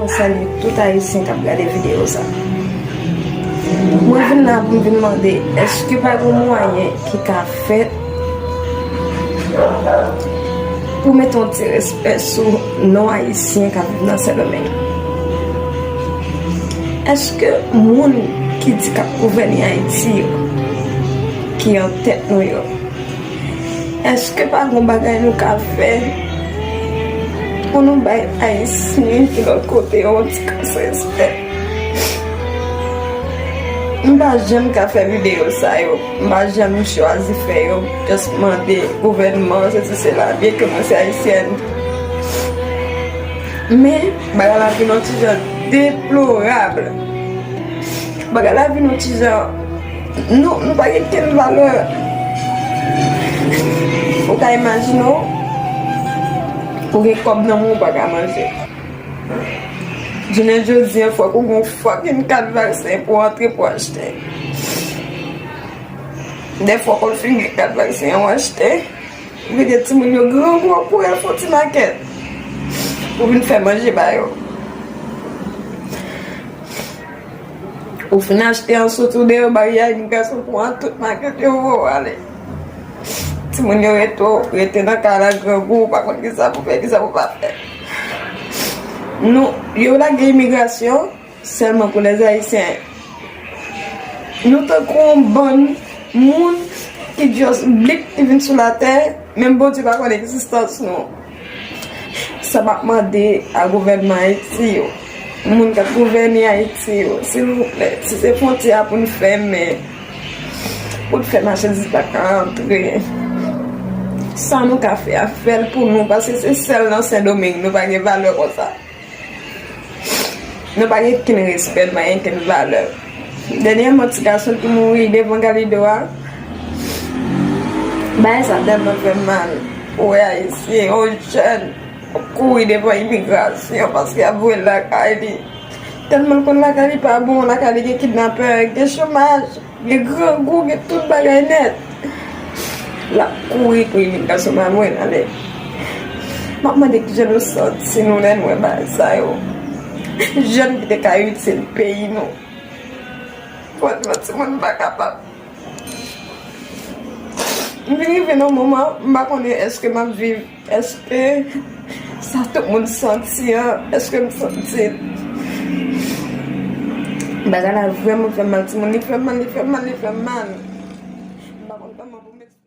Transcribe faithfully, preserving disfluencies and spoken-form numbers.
Mwen salye tout Ayisyen k ap gade videyo sa. Mwen vin la pou m vin mande, èske pa gen mwayen ki ka fèt pou mete yon ti respè sou non Ayisyen k ap viv nan Sendomeng? Èske moun ki di k ap gouvène Ayiti yo, ki an tèt nou yo, èske pa gen bagay nou ka fè pou nou bay Ayisyen ki lòt kote yo yon ti kras respè? M pa janm ka fè videyo sa yo. M pa janm chwazi fè yo. Just mande gouvènman, sesi sela, byenke mwen se ayisyèn. Men, bagay la vin yon ti jan deplorab. Bagay la vin yon ti jan, nou, nou pa gen kenn valè. Ou ka imajine w, ou gen kòb nan men w, ou pa ka manje. Jounen jodi a, fòk ou gen yon fucking kat vaksen pou w antre pou w achte. Dèfwa, ou konn fin gen kat vaksen an, ou achte. Ou kite timoun yo grangou, ou kouri al fè yon ti makèt pou vin fè manje ba yo. Ou fin achte an, sot ou deyò baryè imigrasyon pou an tout makèt yo voye w ale. Timoun yo rete, rete nan kay la grangou, ou pa konn kisa pou fè, kisa pou pa fè. Nou, yo lage imigrasyon sèlman pou lèzayisyen. Nou tankou yon bann moun ki just blip ki vin sou latè, menm Bondye pa konn egzistans nou. Sa m ap mande a gouvènman Ayiti yo, moun k ap gouvène Ayiti yo, silvouplè, si se fwontyè a pou n fèmen, pou n fè machandiz pa ka antre, sa nou ka fè a, fè l pou nou, paske se sèl nan Sendomeng nou pa gen valè konsa. Nou pa gen kenn respè, nou pa gen kenn valè. Dènyèman, ti gason ki mouri devan Galido a, bagay sa tèlman fè m mal. Ou wè Ayisyen, yon jèn, ap kouri devan imigrasyon paske y ap voye l lakay li. Tèlman l konn lakay li pa bon, lakay li gen kidnapè, gen chomaj. Gen grangou, gen tout bagay nèt. L ap kouri pou imigrasyon pa voye l ale. M ap mande kijan nou santi nou lè n wè bagay sa yo. Jèn ki te ka itil peyi nou. Fransman, timoun pa kapab. M vin rive nan moman, m pa konnen èske m ap viv. Èske sa tout moun santi an, èske m santi l? Bagay la vrèman fè m mal, timoun. Li fè m mal, li fè m mal, li fè m mal. M pa konn kòman pou m